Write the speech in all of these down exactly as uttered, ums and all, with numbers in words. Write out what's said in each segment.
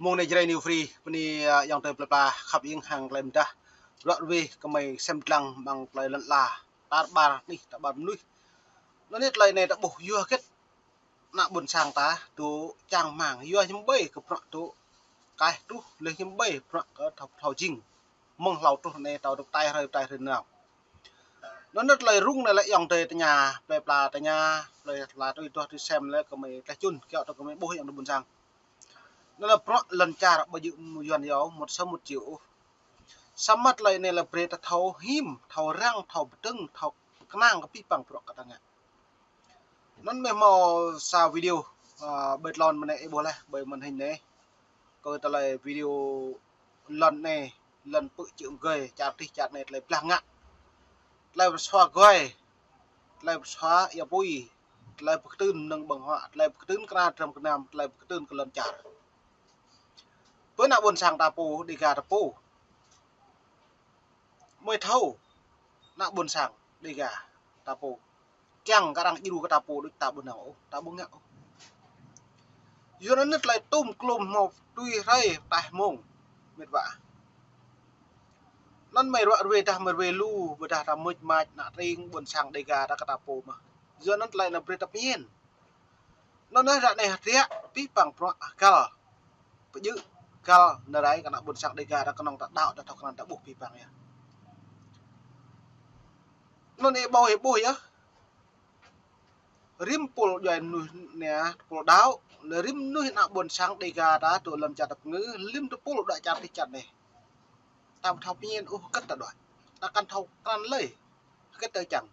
Mơ̆ng anai Jrai New Free, bơni, a, ayŏng adơi plơi pla khăp ing hăng tơlơi mơdah. Ră ruai kơmơi sem dlăng amăng tơlơi lŏn ala, tar ƀar anih, tar ƀar mơnuih. Anŭn yơh tơlơi anai ta ƀuh yua hơget ană ƀôn sang ta dŏ čang rơmang, yua hiư̆m ƀơi kơ bruă dŏ kaih truh, lĕ hiư̆m ƀơi bruă kơ thâo, thâo jing. Mơ̆ng hlâo truh anai ta dŏ pơtai hrơi, pơtai hrơi nao. Anŭn yơh tơlơi rŭng anai lĕ ayŏng adơi tơña, plơi pla tơña, plơi pla tui duah tui sem lĕ kơmơi tlaih čun, kiaŏ tơ kơmơi ƀuh ayŏng adơi ƀôn sang. Anŭn lĕ bruă lŏn čar ƀu djơ̆ mơ̆ Yuan yâo, mŭt sa mŭt čiu ôh. Samơ̆ tơlơi anai lĕ brơi ta thâo him, thâo răng, thâo pơdơ̆ng, thâo kơnang kơ abih bang bruă kơ ta ngă. Anŭn mơ̆ hmâo sa video, a, ƀơi tơlơi mơ̆ng anai ih ƀuh laih, ƀơi màn hình anai. Kơ tơlơi video lŏn anai, lŏn pơ̆ čư̆ mơgơi, čar adih čar anai tơlơi blah ngă. Tơlơi pơsua gơi, tơlơi pơsua ia apui, tơlơi pơkơtưn mơnơ̆ng ƀơ̆ng huă, tơlơi pơkơtưn kơna dram gơnam, tơlơi pơkơtưn kơ lŏn čar. Bơ ană ƀôn sang ta pô, Dêga ta pô. Mơi thâo, ană ƀôn sang Dêga ta pô. Kiăng kơ arăng djru kơ ta pô, đôč ta ƀu nao ôh, ta ƀu ngă ôh. Yua anŭn tơlơi tum klum hmâo tui hrơi taih mông, mĕt wa. Anŭn mơi ră ruai dah mơi ruai lu, ƀôdah ta mŭt mač ană tring ƀôn sang Dêga ta kơ ta pô mơ̆n. Yua anŭn tơlơi anai brơi ta pơmĭn. Anŭn yơh ră anai hơdră abih bang bruă găl. Pơjơ̆ găl nơrai kơ ană ƀôn sang Dêga ta kơnơ̆ng ta đaŏ ta thâo krăn ta ƀuh abih bang yơh. Anŭn ih ƀuh, ih ƀuh yơh. Rĭm tơpul djuai mơnuih anai, tơpul đaŏ, lĕ rĭm mơnuih ană ƀôn sang Dêga ta dŏ lăm čar ta pơngư, rĭm tơpul đuaĭ čar adih čar anai. Ta ƀu thâo pơmĭn ôh hơget ta đuaĭ. Ta kăn thâo krăn lơi hơget ta čang.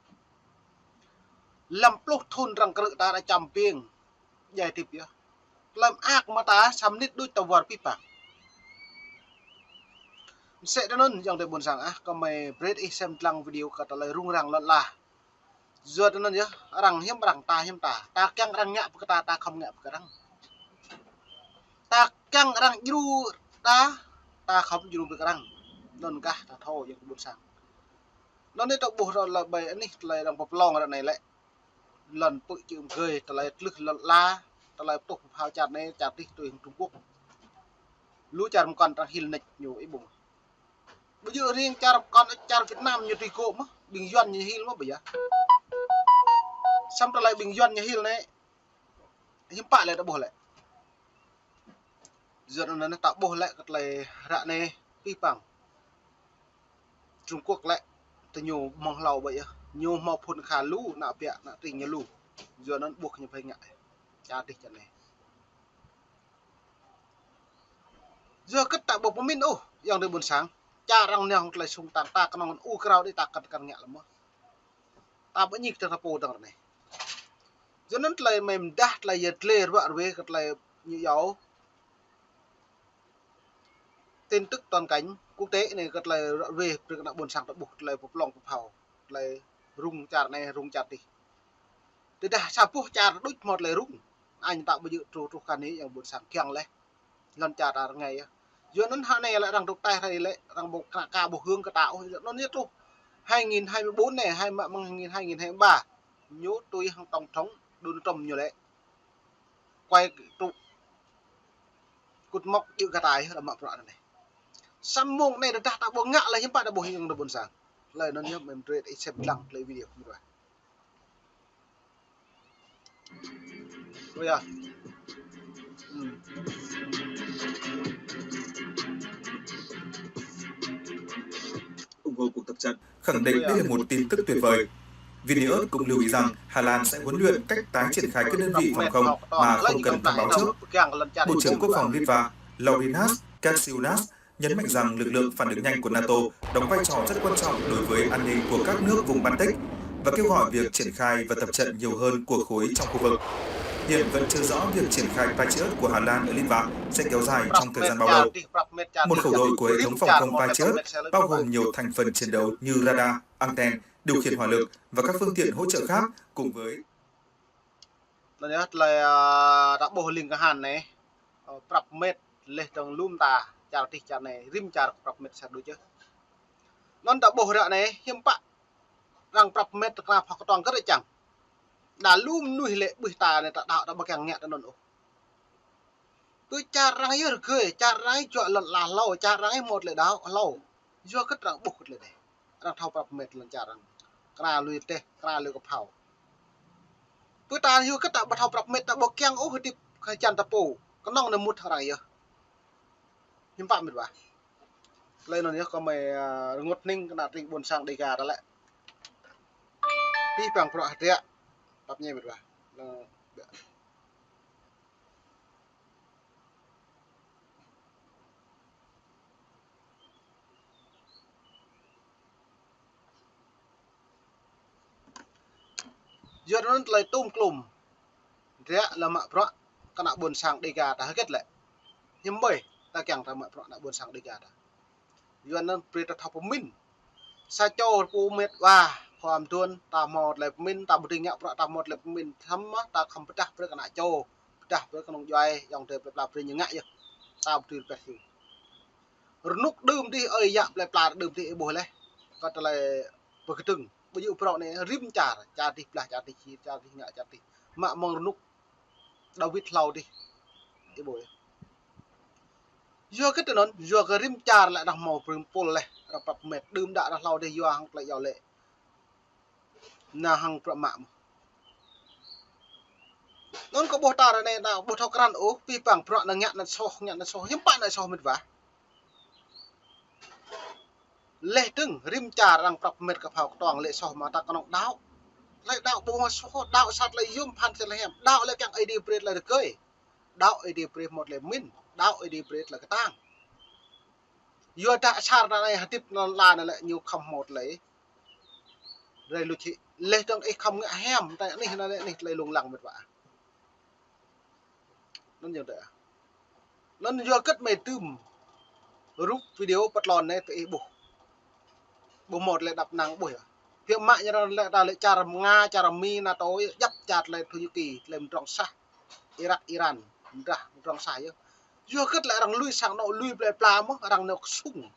Lăm pluh thŭn arăng krư̆ ta, ta čăm ƀing djai hơdip yơh. Tơlơi mơak mơta sa mơnit đôč ta wơr abih bang. Mơsĕ tui anŭn ayŏng adơi ƀôn sang ah, kơmơi brơi ih sem dlăng video kơ tơlơi rŭng răng lŏn ala. Yua tui anŭn yơh, arăng hiư̆m arăng, ta hiư̆m ta. Ta kiăng arăng ngă pơ kơ ta, ta khŏm ngă pơ kơ arăng. Ta kiăng arăng djru ta, ta khŏm djru pơ kơ arăng. Anŭn kah ta thâo ayŏng adơi ƀôn sang. Anŭn anai ta ƀuh ră lĕ ƀơi anih tơlơi arăng pơplông ră anai lĕ. Lŏn pơ̆ čư̆ mơgơi, tơlơi tlưh lŏn ala, tơlơi pơtuh pơphao čar anai, čar adih tui hăng Trung Quốc. Lu čar mơkŏn arăng hil nač ñu ih ƀuh. Ƀu djơ̆ riêng čar mơkŏn, čar Việt Nam ñu tui gŏ mơ̆n, ƀing Yuan ñu hil mơ̆n ƀu yơh. Samơ̆ tơlơi ƀing Yuan ñu hil anai, hiư̆m pă lĕ ta ƀuh lĕ. Yua anŭn ta ƀuh lĕ kơ tơlơi ră anai abih bang. Trung Quốc lĕ, tơ ñu mơ̆ng hlâo ƀơi yơh. Ñu hmâo phŭn kha lu, ană ƀiă, ană tring ñu lu. Yua anŭn ƀuh ñu pơhiăp ngă. Čar adih čar anai. Yua hơget ta ƀu pơmĭn ôh, ayŏng adơi ƀôn sang. Čar arăng nao hăng tơlơi sung tang ta kơnơ̆ng ur krao đĭ ta kăn kăn ngă lăm mơ̆n. Ta ƀu ñik tơ ta pô dơ̆ng ră anai. Yua anŭn tơlơi mơi mơdah tơlơi yơh tơlơi ră ruai kơ tơlơi ñu yâo. Tin tức toàn cảnh quốc tế anai kơ tơlơi ră ruai brơi kơ ană ƀôn sang ta ƀuh tơlơi pơplông pơphao, tơlơi rŭng čar anai rŭng čar adih. Tơdah sa boh čar đôč hmâo tơlơi rŭng. Anŭn ta ƀu djơ̆ truh truh kơ anai ayŏng ƀôn sang kiăng laih. Lŏn čar ta rơngai yơh. Yua anŭn hă anai lĕ arăng dŏ pơtai hrơi lĕ arăng ƀu kơnă ka ƀuh hơng kơ ta ôh. Anŭn yơh truh hai nghìn hai mươi bốn anai, hai mă mơ̆ng hai nghìn hai mươi ba. Ñu tui hăng tổng thống Donald Trump ñu lĕ. Kuai tŭ kŭt mŏk djơ̆ kơ ta yơh, đa mă bruă anai. Samơ̆ mông anai tơdah ta ƀu ngă lĕ hiư̆m pă ta ƀuh ayŏng adơi ƀôn sang. Tơlơi anŭn yơh mơi mơdrơi ih sem dlăng tơlơi video mơdrơi. Ơ yơh. Ủng hộ cuộc tập trận. Khẳng định đây là một tin tức tuyệt vời. Vinaios cũng lưu ý rằng Hà Lan sẽ huấn luyện cách tái triển khai các đơn vị phòng không mà không cần thông báo trước. Bộ trưởng Quốc phòng Litva Laurynas Kasčiūnas nhấn mạnh rằng lực lượng phản ứng nhanh của NATO đóng vai trò rất quan trọng đối với an ninh của các nước vùng Baltic và kêu gọi việc triển khai và tập trận nhiều hơn của khối trong khu vực. Hiện vẫn chưa rõ việc triển khai Patriot của Hà Lan ở Litva sẽ kéo dài trong thời gian bao lâu. Một khẩu đội của hệ thống phòng không Patriot bao gồm nhiều thành phần chiến đấu như radar, anten, điều khiển hỏa lực và các phương tiện hỗ trợ khác cùng với Anŭn yơh tơlơi, a, ta ƀuh ling kơ han anai, a, prăp met leh dơ̆ng lŏm ta, čar adih čar anai, rĭm čar prăp met sa đôč yơh. Anŭn ta ƀuh ră anai, hiư̆m pă arăng prăp met tơkra phŏk kơtuang kơ ră čang. Đa lŏm mơnuih lĕ ƀuh ta anai ta đaŏ ta ƀu kiăng ngă tơ anŭn ôh. Tui čar arăng yơh rơgơi, čar arăng yơh juă lŏn ala hlâo, čar arăng yơh mơ̆ tơlơi đaŏ hlâo. Yua hơget arăng ƀuh kơ tơlơi anai. Arăng thâo prăp mĕt lŏn čar arăng. Kơna lui teh, kơna lui kơphao. Pơ ta yua hơget ta ƀu thâo prăp mĕt, ta ƀu kiăng ôh hơdip kơ čan ta pô. Kơnơ̆ng anai mŭt arăng yơh. Hiư̆m pă mĕt wa. Tơlơi anŭn yơh kơ mơi, a, rơngot hning kơ ană tring ƀôn sang Dêga ta lĕ. Pih pang bruă hơdră. Pap ñe mĕt wa. Anŭn, yua anŭn tơlơi tum klum. Hơdră lĕ mă bruă kơ ană ƀôn sang Dêga ta hơget lĕ. Hiư̆m ƀơi ta kiăng ta mă bruă ană ƀôn sang Dêga ta. Yua anŭn brơi ta thâo pơmĭn. Sa čô pô mĕt wa, khua mduôn, ta hmâo tơlơi pơmĭn, ta ƀu dưi ngă bruă ta hmâo tơlơi pơmĭn, samơ̆ ta khŏm pơdah brơi kơ ană čô, pơdah brơi kơ kơnung djuai, ayŏng adơi plơi pla brơi ñu ngă yơh. Ta ƀu dưi rơbeh yơh. Rơnŭk đưm dih ơi yă plơi pla đưm dih ih ƀuh laih. Kơ tơlơi pơkơdơ̆ng, ƀu djơ̆ bruă anai rĭm čar, čar dih blah, čar dih čih, čar dih ngă, čar dih. Mă mơ̆ng rơnŭk Dawid hlâo dih. Ih ƀuh yơh. Yua hơget tui anŭn, yua kơ rĭm čar lĕ arăng hmâo brơi pul laih, arăng prăp mĕt đưm đă arăng hlâo dih yua hăng tơlơi iâu laĭ. Anai hăng bruă mă mơ̆n. Anŭn kơ ƀuh ta ră anai ta ƀu thâo krăn ôh, pih pang bruă anai ngă anŭn soh, ngă anŭn soh, hiư̆m pă anŭn soh mĕt wa. Laih dơ̆ng, rĭm čar arăng prăp mĕt kơphao kơtuang lĕ soh mơ̆ ta kơnơ̆ng đaŏ. Tơlơi đaŏ ƀu mơ̆ soh, đaŏ sa tơlơi yôm pơphan sa tơlơi hiam, đaŏ lĕ kiăng Ơi Adai brơi tơlơi rơgơi. Đaŏ Ơi Adai brơi hmâo tơlơi pơmĭn, đaŏ Ơi Adai brơi tơlơi kơtang. Yua dah asar ta anai hơdip lŏn ala anai lĕ ñu khŏm hmâo tơlơi rai luč hĭ. Laih dơ̆ng ih khŏm ngă hiam, ta anih anai anih tơlơi lông lăng mĕt wa. Anŭn yơh tơ. Anŭn yua hơget mơi tŭm rup video pơtlon anai tơ ih ƀuh. Ƀu hmâo tơlơi đăp năng ƀuh yơh. Biă mă ñu arăng lĕ ta lĕ čar Nga, čar Mi, NATO yơh, djăp čar tơlơi Thổ Nhĩ Kỳ, tơlơi mơdrŏng sah. Iraq, Iran, mơdah mơdrŏng sah yơh. Yua hơget lĕ arăng lui sang anŏ, lui plơi pla mơ̆n, arăng nao kơsŭng.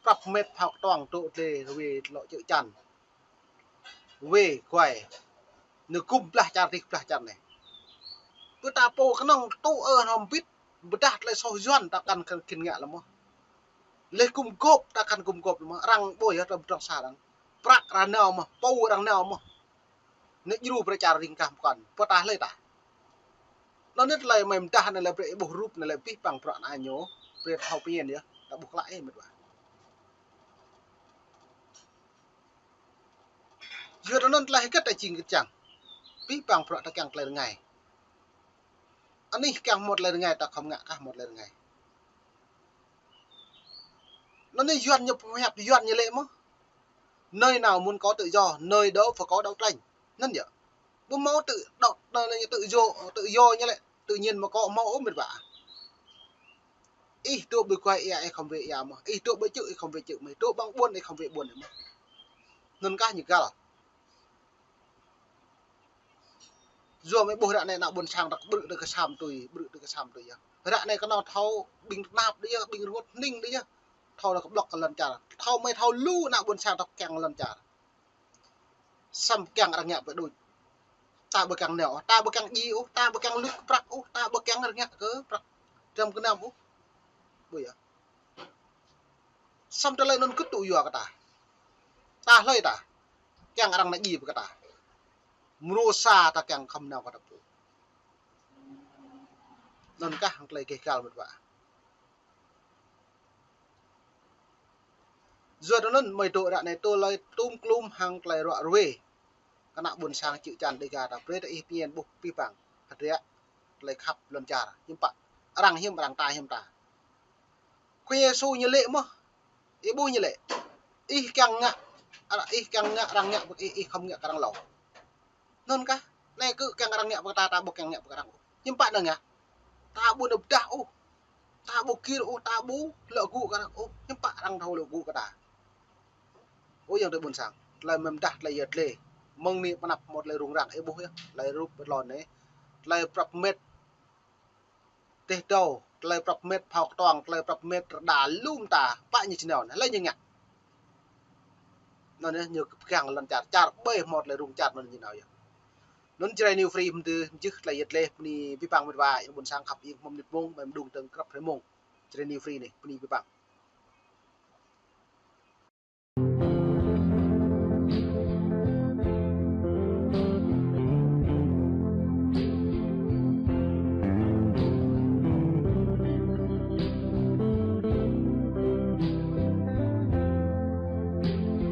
Prăp mĕt phao kơtuang dŏ dlê rơwe lŏ čư̆ čan. Wê, guai. Nao gum blah čar dih blah čar anai. Pơ ta pô kơnơ̆ng tŭ ơ hnŏm bit, pơdah tơlơi soh Yuan ta kăn kơ khĭn ngă lơ̆m mơ̆n. Laih gum gôp ta kăn gum gôp lơ̆m mơ̆n. Arăng ƀuh yơh tơlơi mơdrŏng sah arăng. Prăk arăng nao mơ̆n, pô arăng nao mơ̆n. Nao djru brơi čar ring kah mơkăn. Pơ ta hlơi ta. Anŭn anai tơlơi mơi mơdah anai lĕ brơi ih ƀuh rup anai lĕ pih pang bruă anai ñu. Brơi thâo pơñen yơh. Ta ƀuh klă ih mĕt wa. Yua anŭn tơlơi hơget ta jing kơčăng. Pih pang bruă ta kiăng tơlơi rơngai. Anih kiăng hmâo tơlơi rơngai ta khŏm ngă kah hmâo tơlơi rơngai. Anŭn anai Yuan ñu pơhiăp Yuan ñu laĭ mơ̆n. Nơi nào muốn có tự do, nơi đó phải có đấu tranh. Anŭn yơh. Ƀu hmâo tự do, tự do, tự do ñu laĭ, tự nhiên mà có hmâo ôh mĕt wa. Ih dŏ ƀơi guai ia, ih khŏm wê ia mơ̆n. Ih dŏ ƀơi čư̆, ih khŏm wê čư̆ mơ̆n. Ih dŏ ƀăng ƀuôn, ih khŏm wê ƀuôn mơ̆n. Anŭn kah ñu găl. Yua mơi ƀuh ră anai ană ƀôn sang ta ƀrư̆ tơ kơsam tui, ƀrư̆ tơ kơsam tui yơh. Ră anai kơnơ̆ng thâo ƀing tơnap đơi yơh, ƀing rơngot hning đơi yơh. Thâo ta kơƀlŏk kơ lŏn čar. Thâo mơi thâo lu ană ƀôn sang ta kiăng lŏn čar. Samơ̆ kiăng arăng ngă pơ đôč. Ta ƀu kiăng nao, ta ƀu kiăng djai ôh, ta ƀu kiăng luč kơ prăk ôh, ta ƀu kiăng arăng ngă kơ prăk dram gơnam ôh. Ƀu yơh. Samơ̆ tơlơi anŭn kơtŭ yua kơ ta. Ta hlơi ta. Kiăng arăng nao djai pơ kơ ta. Mrô sa ta kiăng khŏm nao kơ ta pô. Anŭn kah hăng tơlơi gêh găl mĕt wa. Yua anŭn mơi dŏ ră anai tơlơi tum klum hăng tơlơi ruă ruê. Kơ ană ƀôn sang čư̆ čan Dêga ta brơi ta ih pơñen ƀuh pih pang. Hơdră tơlơi khăp lŏn čar. Hiư̆m pă. Arăng hiư̆m arăng ta hiư̆m ta. Khua Yêsu ñu laĭ mơ̆n. Ih ƀuh ñu laĭ. Ih kiăng ngă, ih kiăng ngă arăng ngă pơ ih, ih khŏm ngă kơ arăng hlâo. Anŭn kah, anai kơ kiăng arăng ngă pơ ta, ta ƀu kiăng ngă pơ arăng ôh. Hiư̆m pă anŭn ngă. Ta ƀu nao pơdah ôh. Ta ƀu gir ôh, ta ƀu lŏ gŭ kơ arăng ôh. Hiư̆m pă arăng thâo lŏ gŭ kơ ta. Ơ ayŏng adơi ƀôn sang. Tơlơi mơ̆n mơdah tơlơi yơh tơlơi. Mơ̆ng anai pơ anăp hmâo tơlơi rŭng răng ih ƀuh yơh. Tơlơi rup pơtlon anai. Tơlơi prăp mĕt teh dâu, tơlơi prăp mĕt phao kơtuang, tơlơi prăp mĕt rơđa lŏm ta, pă ñu či nao anai, hlơi ñu ngă. Anŭn yơh, ñu pơgang lŏn čar, čar ƀơi hmâo tơlơi rŭng čar anŭn ñu nao yơh. Anŭn Jrai New Free hmâo tơlơi mjưh tơlơi yet lĕ, bơni abih bang met wa, yang ƀôn sang khăp, yang hmâo mơnit mông, mơ̆ng mơđung tơ̆ng krăp hrơi mông. Jrai New Free anai, bơni abih bang.